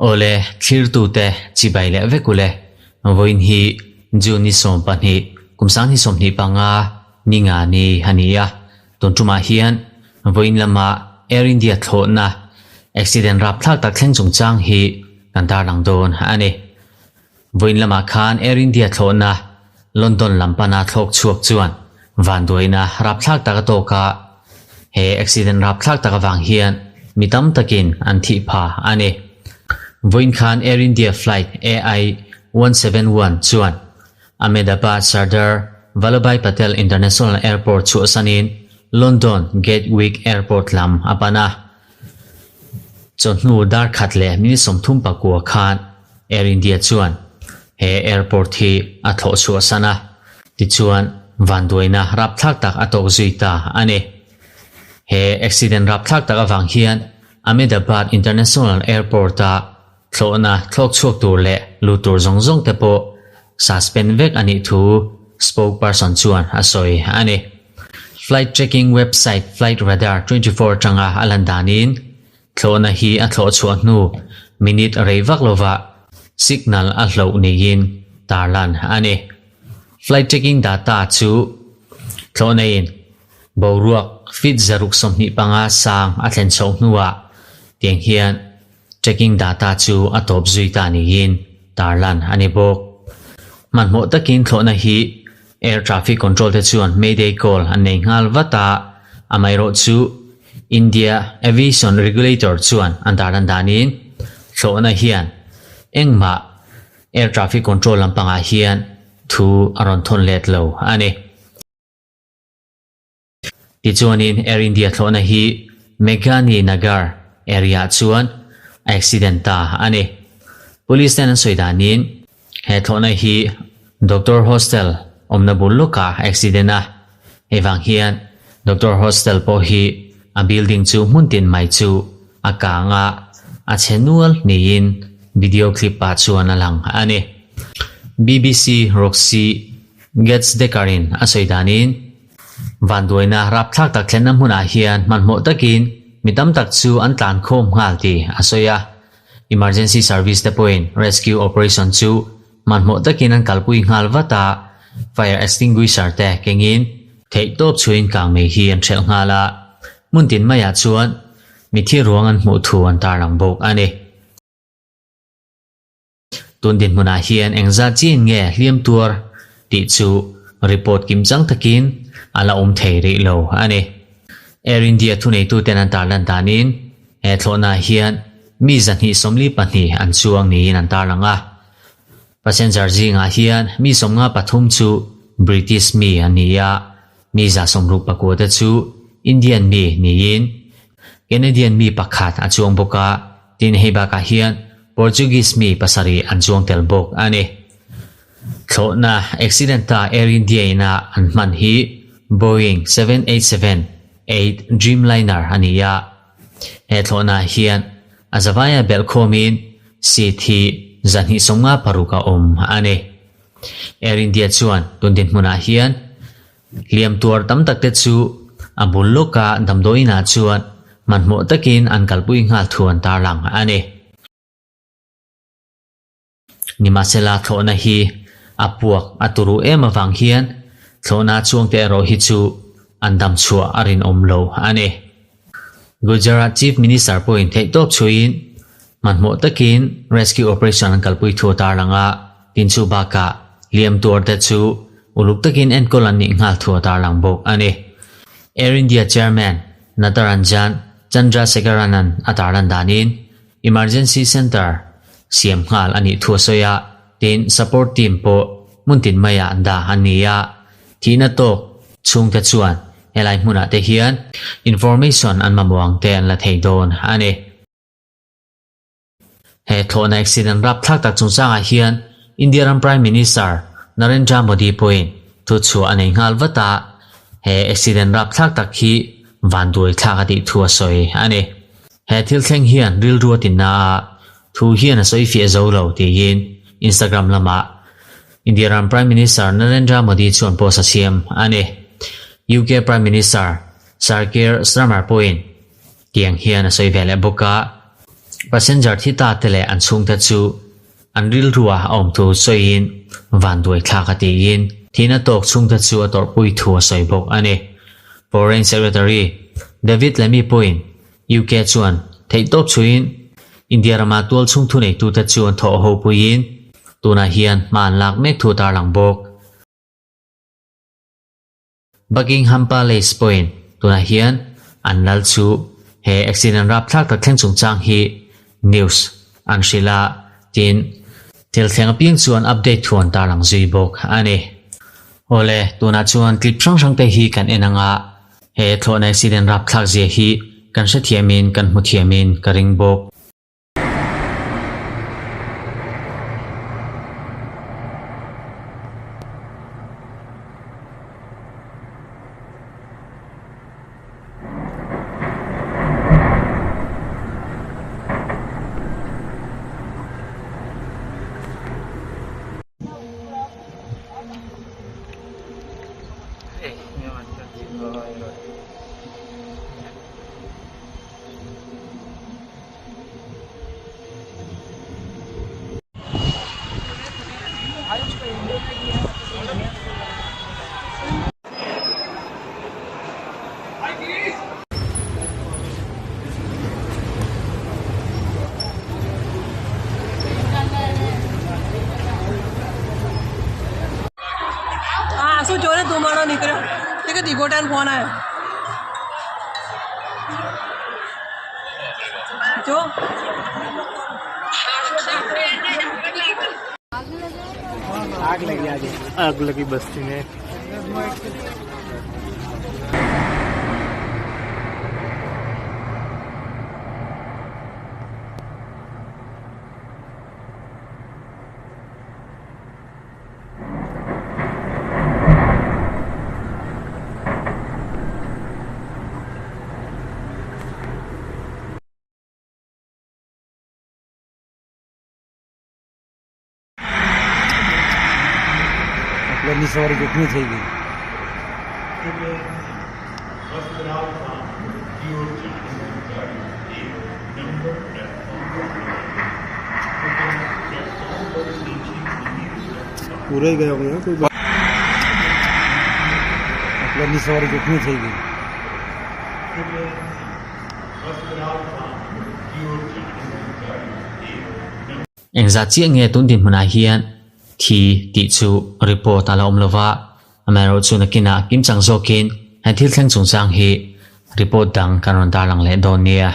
Awle, thlirtute chibai leh vek ule. Vawiin hi June ni 12, kum sang ni 25 ni nga ni a ni a. Tun tumah hian vawiin lama Air India thlawhna accident rapthlak tak thleng chungchang hi kan tarlang dawn a ni. Vawiin lamah khan Air India thlawhna London lam pana thlawk chhuak chuan vanduaina rapthlak tak a tawk a, he accident rapthlak tak avang hian mi tam takin an thih pha a ni. Vawiin khan Air India flight AI-171 chuan Ahmedabad Sardar Vallabhbhai Patel International Airport chhuahsanin London Gatwick Airport lam a pan a. Chawhnu dar khat leh minute 39 khan Air India chuan he airport hi a thlawh chhuahsan a, tichuan vanduaina rapthlak tak a tawk zui ta a ni. He accident rapthlak tak avang hian Ahmedabad International Airport-a thlawhna thlawk chhuak tur leh lut tur zawng zawng te pawh suspend vek a nih thu spokesperson chuan a sawi a ni. Flight tracking website Flight Radar 24 atanga a lan danin thlawhna hi a thlawh chhuah hnu minute rei vak lovah signal a hloh niin tarlan a ni. Flight tracking data chu thlawhna in boruak feet 125 sang a thlen chhoh hnuah tiang hian Tracking data chu a tawp zui ta niin tarlan a ni bawk. Hmanhmawh takin thlawhna hi Air Traffic Control te chuan Mayday call an nei nghal vat a, amaherawh chu India Aviation Regulator chuan an tarlan danin thlawhna hian engmah Air Traffic Control lampangah hian thu a rawn thawn let lo a ni. Tichuanin Air India thlawhna hi Meghani Nagar area-ah chuan a accident ta a ni. Police ten an sawi danin he thlawhna hi Doctor Hostel awmna bul lawkah a accident a, hei vang hian Doctor Hostel pawh hi a building chu hmun tin mai chu a kang a, a chhe nual niin video clip-ah chuan a lang a ni. BBC Roxy Gates-Decker-in a sawi danin Vanduaina rapthlak tak thlenna hmunah hian hmanhmawh takin mi tam tak chu an tlan khawm nghal tih a sawi a. Emergency service te pawhin rescue operation chu hmanhmawh takin an kalpui nghal vat a, fire extinguisher te kengin theihtawp chhuiin kangmei hi an hrelh nghal a. Hmun tin maiah chuan mithi ruang an hmuh thu an tarlang bawk a ni. Tun dinhmunah hian engzat chiin nge hliam tuar tih chu report kimchang takin a la awm thei rih lo a ni. Air India thuneituten an tarlan danin he thlawhnaah hian mi 242 an chuang niin an tarlang a. Passenger zingah hian mi 53 chu British mi an ni a, mi 69 te chu Indian mi niin Canadian mi pakhat a chuang bawk a. Tin, hei bakah hian Portuguese mi pasarih an chuang tel bawk a ni. Thlawhna accident-a Air India ina an hman hi Boeing 787-8 Dreamliner a ni a. He thlawhna hian a zavaia belh khawmin seat hi 256 a awm a ni. Air India chuan tun dinhmunah hian Hliam tuar tam tak te chu a bul lawka damdawiinah chuan hmanhmawh takin an kalpui nghal thu an tarlang a ni. Nimahsela thlawhna hi a puak a turu em avang hian thlawhna chuangte erawh hi chu an dam chhuah a rinawm lo a ni. Gujarat Chief Minister pawhin theihtawp chhuiin hmanhmawh takin rescue operation an kalpui thu a tarlang a, tin chu bakah hliam tuarte chu uluk takin enkawl an nih nghal thu a tarlang bawk a ni. Air India Chairman Natarajan Chandrasekaran-a'n a tarlan danin Emergency Centre siam nghal a nih thu a sawi a, tin support team pawh hmun tin maiah an dah a ni a, thihna tawk chhungte chuan helai hmunah te hian information an mamawh ang te an la thei dawn a ni. He thlawhna accident rapthlak tak chungchangah hian India ram Prime Minister Narendra Modi pawhin thuchhuah a nei nghal vat a, he accident rapthlak tak hi vanduai thlak a tih thu a sawi a ni. He thil thleng hian rilru a tinna a, thu hian a sawi fiah zo lo tiin Instagram lamah India ram Prime Minister Narendra Modi chuan post a siam a ni. UK Prime Minister Sir Keir Starmer pawhin. Tiang hian a sawi ve leh bawk a, passenger thi ta te leh an chhungte chu an rilrua a awm thu sawiin vanduai thlak a tiin thihna tawk chhungte chu a tawrhpui thu a sawi bawk a ni. Foreign Secretary David Lammy pawhin UK chuan theihtawp chhuiin India rama tual chhung thuneitute chu an thawh hopuiin tunah hian hma an lak mek thu a tarlang bawk. Buckingham Palace pawhin tunah hian an lal chu he accident rapthlak tak thleng chungchang hi news an hrilh a, tin, thil thleng apiang chuan update thu an tarlang zui bawk a ni. Awle, tunah chuan clip hrang hrang te hi kan en anga he thlawhna accident rapthlak zia hi kan hrethiamin kan hmu thiamin ka ring bawk. હા શું જોને ધુમાડો નીકળ્યો તે કે દિગોટાનો ફોન આવ્યો જો आग लगी आगे आग लगी बस्ती में પ્લેનની સવારી જોખમી થઈ ગઈ. પૂરાઈ ગયા હોય કોઈ પ્લેનની સવારી જોખમી થઈ ગઈ. Engzah chiah nge tun dinhmunah hian thi tih chu report a la awm lova, amaherawhchu nakinah kimchang zawkin he thil thleng chungchang hi report dang kan rawn darlang leh dawn nia.